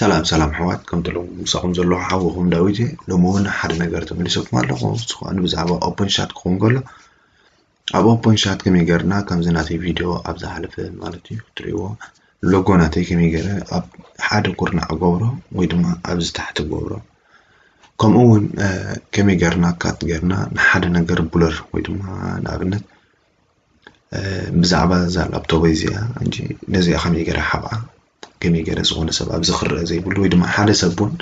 ሰላም ሰላም ኣሕዋት፣ ከምቲ ሎሚ ምሳኹም ዘለኹ ሓውኹም ዳዊት እየ። ሎሚ እውን ሓደ ነገር ተመሊሰኩም ኣለኹ። ንሱ ከኣ ብዛዕባ ኦፕን ሻት ክኸውን ከሎ፣ ኣብ ኦፕን ሻት ከመይ ጌርና ከምዚ ናተይ ቪድዮ ኣብ ዝሓለፈ ማለት እዩ ክትርእይዎ፣ ሎጎ ናተይ ከመይ ገይረ ኣብ ሓደ ኩርናዕ እገብሮ ወይ ድማ ኣብዚ ታሕቲ እገብሮ፣ ከምኡ እውን ከመይ ጌርና ካት ጌርና ንሓደ ነገር ብለር ወይ ድማ ንኣብነት ብዛዕባ እዛ ላፕቶበይ እዚኣ ሕጂ ነዚኣ ከመይ ገይረ ሓብኣ፣ ከመይ ገይረ ዝኾነ ሰብ ኣብዚ ክረአ ዘይብሉ ወይ ድማ ሓደ ሰብ እውን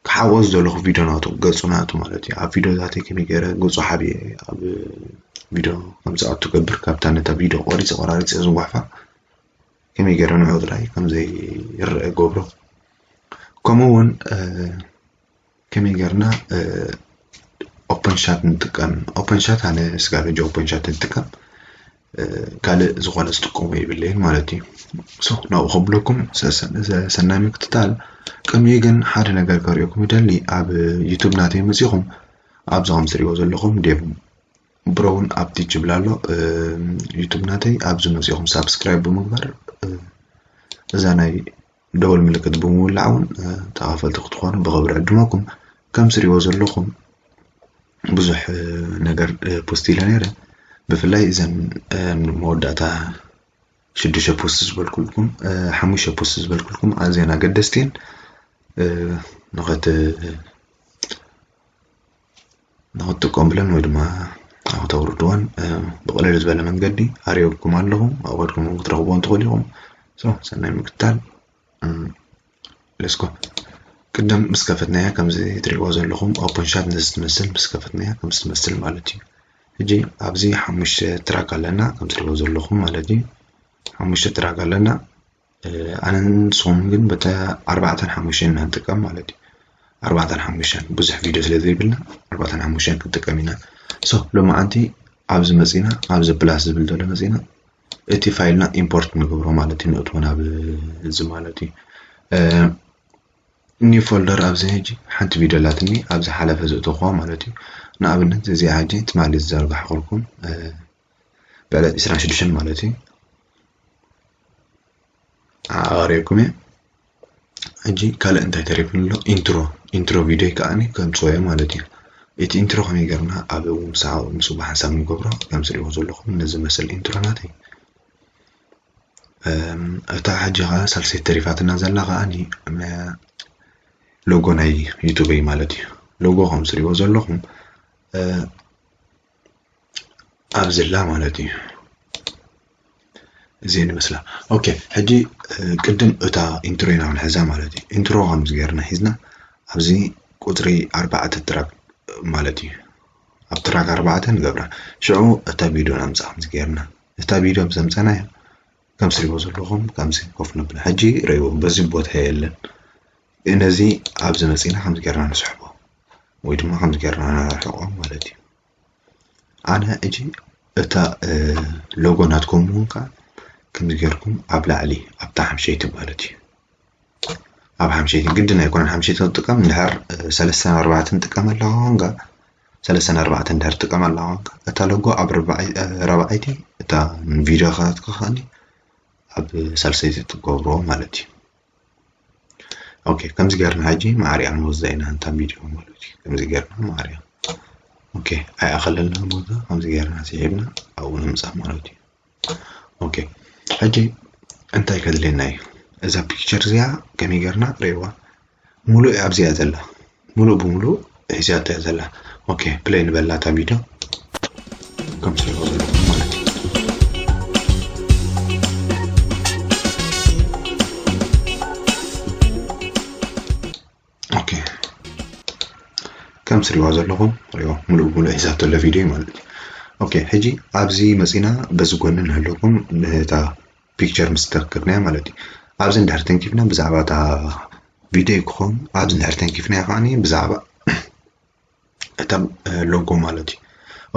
ክሓብኦ ዝደለኹ ቪድዮ ናቱ፣ ገጹ ናቱ ማለት እዩ። ኣብ ቪድዮታተይ ከመይ ገይረ ገጹ ሓብየ ኣብ ቪድዮ ከም ዝኣቱ ገብር፣ ካብታ ነታ ቪድዮ ቆሪጸ ቆራሪጸ ዝጓሕፋ ከመይ ገይረ ንዕኡ ጥራይ ከም ዘይረአ ገብሮ። ከምኡ እውን ከመይ ጌርና ኦፕን ሻት ንጥቀም? ኦፕን ሻት ኣነ ስጋብ ሕጂ ኦፕን ሻት ንጥቀም፣ ካልእ ዝኾነ ዝጥቀሞ የብለይን ማለት እዩ። ሶ ናብኡ ከብለኩም ሰናይ ምክትታል። ቅድሚኡ ግን ሓደ ነገር ከርእየኩም ይደሊ። ኣብ ዩቱብ ናተይ መጺኹም ኣብዚ ከም ትሪእዎ ዘለኹም ዴቭ ብሮውን ኣብ ቲች ይብል ኣሎ። ዩቱብ ናተይ ኣብዚ መጺኹም ሳብስክራይብ ብምግባር እዛ ናይ ደወል ምልክት ብምውላዕ እውን ተኻፈልቲ ክትኾኑ ብኽብሪ ዕድመኩም። ከም ትሪእዎ ዘለኹም ብዙሕ ነገር ፖስት ኢለ ነይረ። ብፍላይ እዘን መወዳእታ ሽዱሽተ ፖስት ዝበልኩልኩም፣ ሓሙሽተ ፖስት ዝበልኩልኩም ኣዝየን ኣገደስቲ እየን። ንኸት ንኽትጥቀሙለን ወይ ድማ ንኽተውርድወን ብቕልል ዝበለ መንገዲ ኣርእየኩም ኣለኹ። ኣብኡ ከድኩም ክትረኽብወን ትኽእሉ ኢኹም። ሶ ሰናይ ምክትታል። ሌትስ ጎ። ቅድም ምስ ከፈትናያ ከምዚ ትሪእዋ ዘለኹም ኦፕን ሻት ነዚ ትመስል፣ ምስ ከፈትናያ ከምዚ ትመስል ማለት እዩ። ሕጂ ኣብዚ ሓሙሽተ ትራክ ኣለና ከም ትሪእዎ ዘለኹም ማለት እዩ። ሓሙሽተ ትራክ ኣለና። ኣነን ንስኹም ግን በታ ኣርባዕተን ሓሙሽተን ኢና ንጥቀም ማለት እዩ። ኣርባዕተን ሓሙሽተን ብዙሕ ቪድዮ ስለ ዘይብልና ኣርባዕተን ሓሙሽተን ክንጥቀም ኢና። ሶ ሎማዓንቲ ኣብዚ መፂና፣ ኣብዚ ፕላስ ዝብል ዘሎ መፂና እቲ ፋይልና ኢምፖርት ንገብሮ ማለት እዩ። ንእትዎ ናብ እዚ ማለት እዩ። ኒው ፎልደር ኣብዚ ሕጂ ሓንቲ ቪድዮ ኣላትኒ ኣብዚ ሓለፈ ዘእተኹዋ ማለት እዩ። ንኣብነት እዚኣ ሕጂ ትማሊ ዝዘርጋሕኩልኩም ብዕለት ዕስራን ሽዱሽተን ማለት እዩ። ኣቕሪብኩም እየ። ሕጂ ካልእ እንታይ ተሪፉ ኣሎ? ኢንትሮ፣ ኢንትሮ ቪድዮ ከዓኒ ከምፅኦ እየ ማለት እዩ። እቲ ኢንትሮ ከመይ ጌርና ኣብ ምሳዕ ምስኡ ብሓንሳብ ንገብሮ ከም ትሪእዎ ዘለኹም ነዚ መስል ኢንትሮ ናተይ። እታ ሕጂ ከዓ ሳልሰይቲ ተሪፋትና ዘላ ከዓኒ ሎጎ ናይ ዩቱበይ ማለት እዩ። ሎጎ ከም ትሪእዎ ዘለኹም ኣብዚ ኣላ ማለት እዩ። እዚአን ይመስላ። ኦኬ፣ ሕጂ ቅድም እታ ኢንትሮ ኢና ክንሕዛ ማለት እዩ። ኢንትሮ ከምዚ ጌርና ሒዝና ኣብዚ ቁፅሪ ኣርባዕተ ትራክ ማለት እዩ። ኣብ ትራክ ኣርባዕተ ንገብራ። ሽዑ እታ ቪድዮ ነምፅኣ ከምዚ ጌርና። እታ ቪድዮ ምስ ኣምፀናያ ከምዚ ትሪእዎ ዘለኹም ከምዚ ኮፍ ነብላ። ሕጂ ርእይዎ፣ በዚ ቦታ የለን። ነዚ ኣብዚ መፂና ከምዚ ጌርና ንስሕቦ ወይ ድማ ከምዚ ጌርና ነርሕቆ ማለት እዩ። ኣነ ሕጂ እታ ሎጎ ናትኩም እውን ከዓ ከምዚ ጌርኩም ኣብ ላዕሊ ኣብታ ሓምሸይቲ ማለት እዩ። ኣብ ሓምሸይቲ ግድን ኣይኮነን ሓምሸይቲ ክትጥቀም፣ እንድሕር ሰለስተን ኣርባዕተን ጥቀም ኣለኻ ኮንካ፣ ሰለስተን ኣርባዕተን እንድሕር ትጥቀም ኣለኻ ኮንካ፣ እታ ሎጎ ኣብ ራብዓይቲ እታ ንቪድዮኻትካ ከዓኒ ኣብ ሳልሰይቲ ትገብሮ ማለት እዩ። ኦኬ፣ ከምዚ ጌርና ሕጂ ማዕሪኣ ንወስዳ ኢና፣ እንታ ቪድዮ ማለት እዩ። ከምዚ ጌርና ማዕሪኣ። ኦኬ፣ ኣይኣኸለልና ቦታ ከምዚ ጌርና ስሒብና ኣብኡ ንምጻእ ማለት እዩ። ኦኬ፣ ሕጂ እንታይ ከድልየና እዩ? እዛ ፒክቸር እዚኣ ከመይ ጌርና ርእይዋ? ሙሉእ እያ ኣብዚኣ ዘላ። ሙሉእ ብሙሉእ ሒዛቶ እያ ዘላ። ኦኬ፣ ፕለይ ንበላ እታ ቪድዮ። ከም ትሪእዎ ዘለኹም ማለት እዩ። ኦኬ፣ ከም ትሪእዋ ዘለኹም ሪኦ ሙሉእ ብሙሉእ ሒዛቶ ኣሎ ቪድዮ ማለት እዩ። ኦኬ፣ ሕጂ ኣብዚ መፂና በዚ ጎኒ ንህለኩም ነታ ፒክቸር ምስ ተረከብናያ ማለት እዩ። ኣብዚ እንድሕር ተንኪፍና ብዛዕባ እታ ቪድዮ ክኾን ኣብዚ እንድሕር ተንኪፍናያ ከዓኒ ብዛዕባ እታ ሎጎ ማለት እዩ።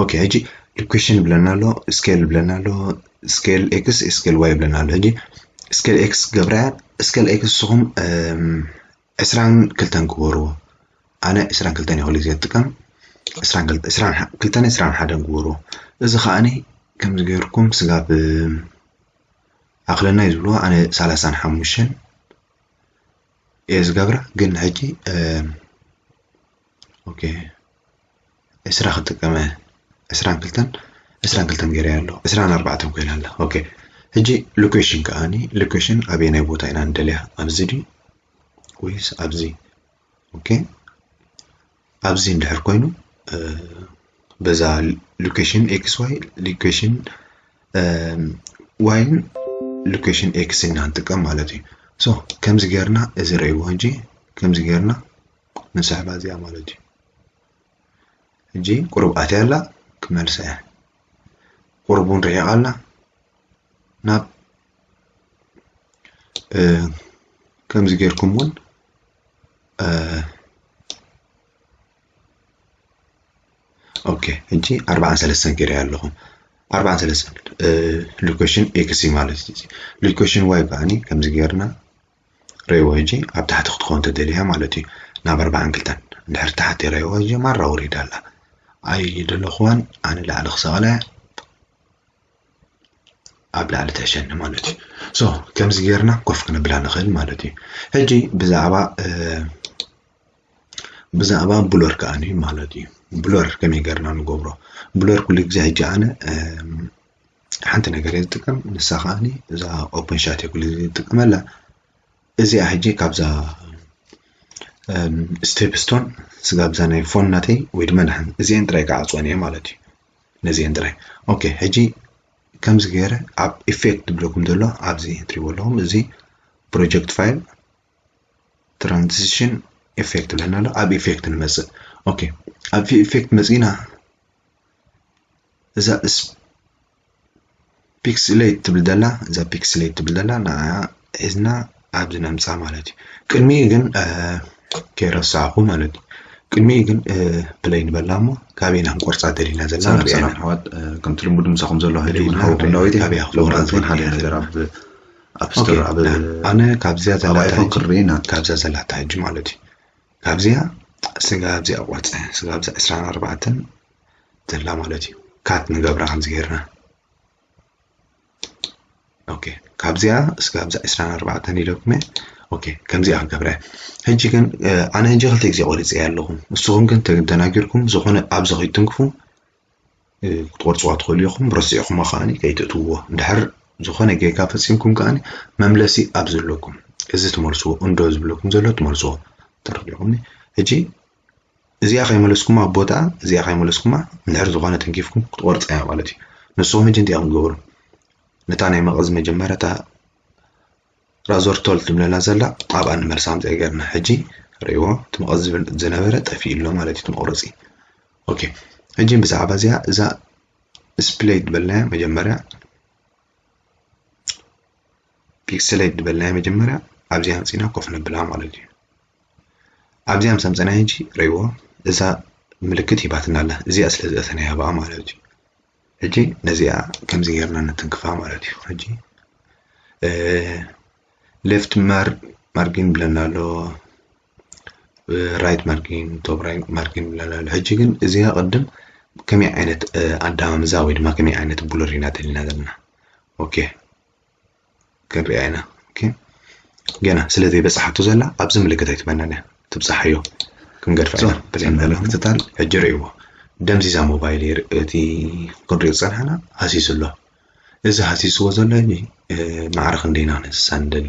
ኦኬ፣ ሕጂ ሎኬሽን ይብለና ኣሎ፣ ስኬል ይብለና ኣሎ፣ ስኬል ኤክስ፣ ስኬል ዋይ ይብለና ኣሎ። ሕጂ ስኬል ኤክስ ገብራያ፣ ስኬል ኤክስ ንስኹም ዕስራን ክልተን ግበርዎ። ኣነ ዕስራን ክልተን እየ ኩሉ ግዜ ዝጥቀም። ዕስራን ክልተን፣ ዕስራን ክልተን፣ ዕስራን ሓደን ግበርዎ። እዚ ከዓኒ ከምዚ ጌርኩም ስጋብ ኣኽለና እዩ ዝብልዎ። ኣነ ሰላሳን ሓሙሽተን እየ ዝገብራ። ግን ሕጂ ኦኬ ዕስራ ክጥቀመ ዕስራን ክልተን ዕስራን ክልተን ገይረ ኣሎ ዕስራን ኣርባዕተን ኮይና ኣላ። ኦኬ ሕጂ ሎኬሽን ከኣኒ ሎኬሽን ኣበየናይ ቦታ ኢና ንደልያ? ኣብዚ ድዩ ወይስ ኣብዚ? ኦኬ ኣብዚ እንድሕር ኮይኑ በዛ ሎኬሽን ኤክስ ዋይ ሎኬሽን ዋይን ሎኬሽን ኤክስ ኢና ንጥቀም ማለት እዩ። ሶ ከምዚ ጌርና እዚ ረእይዎ ሕጂ ከምዚ ጌርና ንስሕባ እዚኣ ማለት እዩ። ሕጂ ቁሩብ ኣትያ ኣላ ክመልሳ እያ። ቁሩብ እውን ርሒቓ ኣላ ናብ ከምዚ ጌርኩም እውን ኦኬ ሕጂ ኣርባዓን ሰለስተን ገይረ ኣለኹ። ኣርባዓን ሰለስተን ሎኬሽን ኤክስ ማለት እዩ። ሎኬሽን ዋይ ከዓኒ ከምዚ ጌርና ረእይዎ። ሕጂ ኣብ ታሕቲ ክትኮን ተደልያ ማለት እዩ። ናብ ኣርባዓን ክልተን እንድሕር ታሕቲ ረእይዎ ሕጂ ማራ ወሪዳ ኣላ። ኣይደለኹዋን ኣነ ላዕሊ ክሰቐላ ኣብ ላዕሊ ተሸኒ ማለት እዩ። ሶ ከምዚ ጌርና ኮፍ ክነብላ ንኽእል ማለት እዩ። ሕጂ ብዛዕባ ብዛዕባ ብሎር ከኣ ማለት እዩ። ብሎር ከመይ ጌርና ንገብሮ? ብሎር ኩሉ ግዜ ሕጂ ኣነ ሓንቲ ነገር እየ ዝጥቀም፣ ንሳ ከኣ እዛ ኦፕን ሻት እየ ኩሉ ግዜ ዝጥቀመላ። እዚኣ ሕጂ ካብዛ ስቴፕ ስቶን ስጋብ እዛ ናይ ፎን ናተይ ወይ ድማ ንሓን እዚአን ጥራይ ክዓፅወን እየ ማለት እዩ። ነዚአን ጥራይ ኦኬ። ሕጂ ከምዚ ገይረ ኣብ ኢፌክት ዝብለኩም ዘሎ ኣብዚ ትሪእዎ ኣለኹም። እዚ ፕሮጀክት ፋይል ትራንዚሽን ኢፌክት ብለና ኣሎ። ኣብ ኢፌክት ንመፅእ። ኦኬ ኣብ ኢፌክት መፂና እዛ ፒክስሌት ትብል ዘላ እዛ ፒክስሌት ትብል ዘላ ንዓኣ ሒዝና ኣብዚ ነምፃ ማለት እዩ። ቅድሚኡ ግን ከይረሳዕኹ ማለት እዩ። ቅድሚኡ ግን ፕለይ ንበላ እሞ ካበይና ክንቆርፃ ደሊና ዘለና ንሪኣ ኢና። ኣሕዋት ከምቲ ልሙድ ምሳኹም ዘሎ ሕጂ እውን ሓው ጎናዊት ካበያ ክቆርፃ ደሊና ዘለና። ኣብ ስቶር ኣብ ኣነ ካብዚያ ዘላታ ሕጂ ካብዛ ዘላታ ሕጂ ማለት እዩ። ካብዚኣ ስጋብ እዚኣ ቆርፀ ስጋብ እዛ ዕስራን ኣርባዕተን ዘላ ማለት እዩ። ካት ንገብራ ከምዚ ጌርና ኦኬ ካብዚኣ ስጋብ እዛ ዕስራን ኣርባዕተን ኢለኩም እየ። ኦኬ ከምዚኣ ክገብራ እየ። ሕጂ ግን ኣነ ሕጂ ክልተ ግዜ ቆሪፀ እየ ኣለኹ። ንስኹም ግን ተናጊርኩም ዝኾነ ኣብዚ ከይትንክፉ ክትቆርፅዋ ትኽእሉ ኢኹም። ረሲዕኹማ ከዓኒ ከይትእትውዎ። እንድሕር ዝኾነ ጌጋ ፈፂምኩም ከዓኒ መምለሲ ኣብዚ ኣለኩም። እዚ ትመልስዎ እንዶ ዝብለኩም ዘሎ ትመልስዎ። ተረዲኹምኒ? ሕጂ እዚኣ ከይመለስኩማ ኣብ ቦታኣ እዚኣ ከይመለስኩማ እንድሕር ዝኾነ ተንኪፍኩም ክትቆርፃ እያ ማለት እዩ። ንስኹም ሕጂ እንታይ ኢኹም ትገብሩ? ነታ ናይ መቐዝ መጀመርያ እታ ራዞር ቶል ትብለና ዘላ ኣብኣ ንመልሳ ምፅኣ ጌርና። ሕጂ ርእይዎ እቲ መቐዝ ዝብል ዝነበረ ጠፊኡ ኣሎ ማለት እዩ እቲ መቑረፂ። ኦኬ ሕጂ ብዛዕባ እዚኣ እዛ ስፕሌት ዝበልናያ መጀመርያ ፒክስሌት ዝበልናያ መጀመርያ ኣብዚኣ መፂና ኮፍ ነብላ ማለት እዩ። ኣብዚኣ ምስ ኣምፀናያ ሕጂ ርእይዎ እዛ ምልክት ሂባትና ኣላ። እዚኣ ስለ ዝኣተናያ ብኣ ማለት እዩ። ሕጂ ነዚኣ ከምዚ ጌርና ነትንክፋ ማለት እዩ። ሕጂ ሌፍት ማርጊን ብለና ኣሎ፣ ራይት ማርጊን፣ ቶፕ ራይት ማርጊን ብለና ኣሎ። ሕጂ ግን እዚኣ ቅድም ከመይ ዓይነት ኣዳማምዛ ወይ ድማ ከመይ ዓይነት ብሉር ኢና ደሊና ዘለና። ኦኬ ክንሪኣ ኢና። ኦኬ ገና ስለ ዘይበጻሓቶ ዘላ ኣብዚ ምልክት ኣይትበናን እያ። ትብጻሓዮ ክንገድፋ ኢና። ብዘይ ምልክትታን ሕጂ ርእይዎ ደምዚዛ ሞባይል እቲ ክንሪኦ ዝጸናሕና ሃሲሱ ኣሎ። እዚ ሃሲስዎ ዘሎ ሕጂ ማዕረ ክንደይና ክንህስሳ ንደሊ።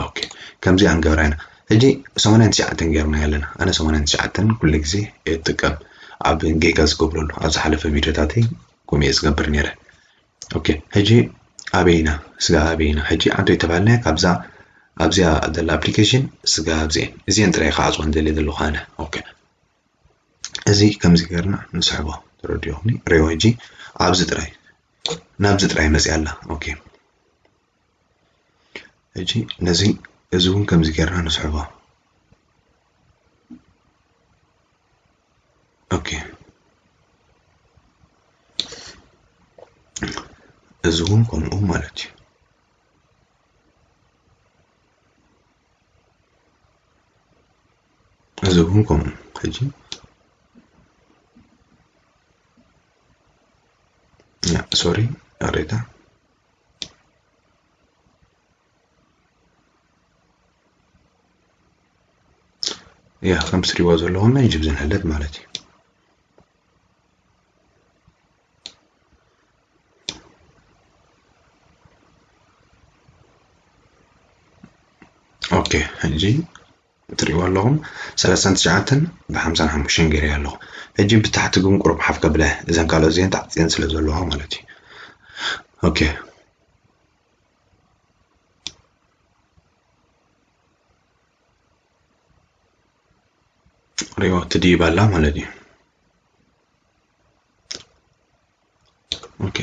ኦኬ ከምዚኣ ንገብራ ኢና። ሕጂ ሰማንያን ትሽዓተን ጌርናዮ ኣለና። ኣነ ሰማንያን ትሽዓተን ኩሉ ግዜ እየ ዝጥቀም ኣብ ጌጋ ዝገብረሉ። ኣብ ዝሓለፈ ቪድዮታተይ ከምኡ እየ ዝገብር ነይረ። ኦኬ ሕጂ ኣበይ ኢና? ስጋ ኣበይ ኢና? ሕጂ ዓንቶ የተባልናዮ ካብዛ ኣብዚኣ ዘላ ኣፕሊኬሽን ስጋ ኣብዚኤን እዚኤን ጥራይ ክዓፅወን ደልየ ዘለኹ ኣነ። ኦኬ እዚ ከምዚ ጌርና ንስሕቦ። ተረዲኦኹምኒ? ሪኦ ሕጂ ኣብዚ ጥራይ ናብዚ ጥራይ መፅያ ኣላ። ኦኬ ሕጂ ነዚ እዚ እውን ከምዚ ጌርና ንስሕቦ። ኦኬ እዚ እውን ከምኡ ማለት እዩ። እዚ እውን ከምኡ ሕጂ ያ ሶሪ ኣሬታ ያ ከም ትሪእዎ ዘለኹም ናይ ጅብዝን ሕልት ማለት እዩ። ኦኬ፣ ሕጂ ትሪእዎ ኣለኹም ሰላሳን ትሽዓተን ብሓምሳን ሓሙሽተን ገይረ ኣለኹ። ሕጂ ብታሕቲ ግን ቁሩብ ሓፍ ከብለ፣ እዘን ካልኦት እዚአን ተዓፅየን ስለ ዘለዋ ማለት እዩ። ኦኬ፣ ሪኦ ትድይብ ኣላ ማለት እዩ። ኦኬ፣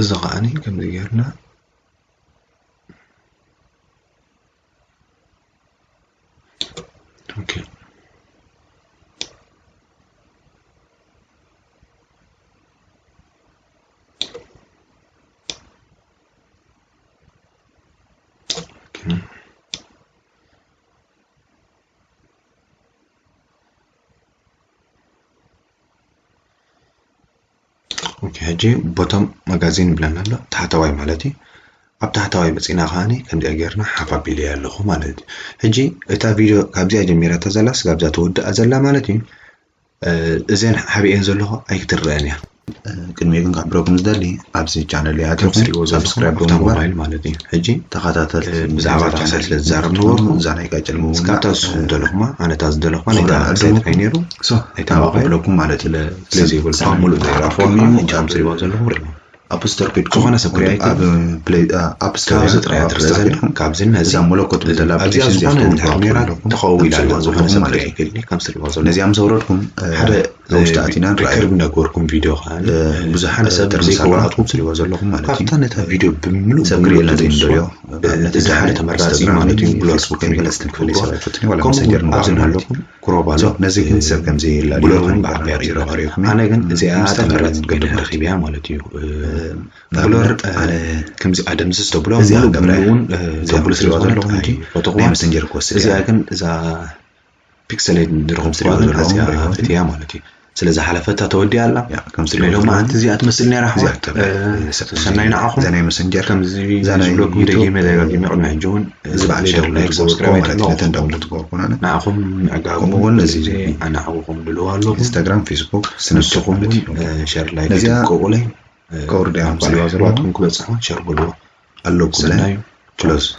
እዚ ከዓኒ ከምዚ ጌርና ኦኬ። ኦኬ፣ ሕጂ ቦቶም መጋዚን ይብለና ኣሎ፣ ታሕተዋይ ማለት እዩ። ኣብ ታሕተዋይ መፂና ከዓኒ ከምዚኣ ጌርና ሓፍ ኣቢለያ ኣለኹ ማለት እዩ። ሕጂ እታ ቪድዮ ካብዚኣ ጀሚራ እታ ዘላስ ካብዛ ትወድኣ ዘላ ማለት እዩ። እ፣ እዘን ሓቢኤን ዘለኹ ኣይክትረአን እያ። እ፣ ቅድሚኡ ግን ክሕብረኩም ዝደሊ ኣብዚ ቻነል እያ ኣቲኹም ከምዚ ትሪእዎ ዘለኹም ሳብስክራይብ ኣብታ ብምግባር ሞባይል ማለት እዩ። ሕጂ ተኸታተልቲ እ፣ ብዛዕባ እታ ቻነል ስለ ዝዛረብ ነበርኩ እዛ ናይ ቀጭል ምውና እስካብ እታ ዝስኩም ደለኹማ ኣነ እታ ዝደለኹማ ናይ ኹብራ ተመሳሳይ ኣድሙ ጥራይ ነይሩ። ሶ ናይታ ሞባይል ክብለኩም ማለት እዩ። ስለ ዘይብሉ ሰብ ሙሉእ ተዓረፍኩ ከሚኡ ከም ትሪእዎ ዘለኹም ሪእዎ። ኣፕ ስቶር ኬድኩም ዝኾነ ሰብ ክሪኣ ኣብ ፕሌይ ኣፕ ስቶር ካብዚ ጥራይ ኣብ ትርዛ ኬድኩም ካብዚ ነዚ እዛ መለኮት ብዘላ ኣብዚኣ ኣፕሊኬሽን እዚኣ ዝኾነ ክተውርዱ እንድሕር ኔራ ኣለኩም። ትኸውን ኢላ ከም ኣለዋ ትሪእዎ ዘለኹም ዝኾነ ሰብ ማለት ክሪኣ እዩ። ይክእል እዩ። ከም ትሪእዎ ዘለኹም ነዚኣም ሰውረድኩም ሓደ እ፣ ሪክርድ ነገርኩም ቪድዮ ከዓኒ እ፣ ብዙሕ ሓደ ሰብ ትርምስ ኣለዋ ዘይከውራትኩም ትሪእዎ ዘለኹም ማለት እዩ። ካብታ ነታ ቪድዮ ብምሉእ ሰብ ክሪኤልና ዘይንደልዮ ኣብነት እዚ ሓደ ተመራፂ ማለት እዩ። ብሎክ ፌስቡክ ገለ ክትገብሩ ክትፈልዩ ትኽእሉ። ሰራዊት ወትኒ ዋላ ከምኡ መሰንጀር እውን ንወስድ ኣለኩም። ኣለኩም። ክሮብ ኣሎ። ነዚ ግን ሰብ ከምዚ ይላል ብሎርን ብዓቢያ ተረኺብኩም። ኣነ ግን እዚኣ ተመራፂ ገይረ ረኺብያ ማለት እዩ። ብሎር ኣነ ከምዚ ኣደምስስ ተብሎ እዚኣ ሙሉእ ገብረ ብምሉእ እውን እዚኣ ተብሎ ክትሪእዋ ስለዝኾነ ዘለኹም ሕጂ ኣይፈተኹዋ። ናይ መሰንጀር ክወስድ እዚኣ እያ። ግን እዛ ፒክሰለይት ንረኽብዋ ክትሪእዋ ግን ዘለኹም ኣዝያ ሪሞት ፍትያ ማለት እዩ። ስለ ዝሓለፈታ ተወዲኣ ኣላ። ያ፣ ከም ስለ ናይ ሎማዓንቲ እዚኣ ትመስል ነይራ እዚኣ ኣሕዋት። ተብላ፣ እ፣ እ፣ ሰብ ሰናይ ንዓኹም። እዛ ናይ መሰንጀር፣ ከምዚ እዛ ናይ ዝብለኩም ዩቱብ፣ ደጊመ ደጋጊመ ቅድሚ ሕጂ እውን፣ እ፣ እዚ ባዕለይ ሸር፣ ዳውንሎድ ላይክ፣ ዝገብሮ ሰብስክራይብ ማለት ነተን ኣይተለኹም። ዳውንሎድ ዝገብሮ ኮነ። ንዓኹም ምዕጋቡ ከምኡ እውን እዚ ግዜ ኣናዕውኹም ድልዋ ኣለኹም። ኢንስታግራም፣ ፌስቡክ፣ ስናፕቻት ንስኹም ማለት እውን፣ እዩ። እ፣ ሸር፣ ላይክ ነዚኣ ኣይትብቀቁለይ። እ፣ ከውርዳ እዮም ኣብ ስሪዋ ዘለኹም። ኣሕዋትኩም ክበፅሑ ሸር በልዎ። ኣለኩም። ሰናዩ። ክሎዝ።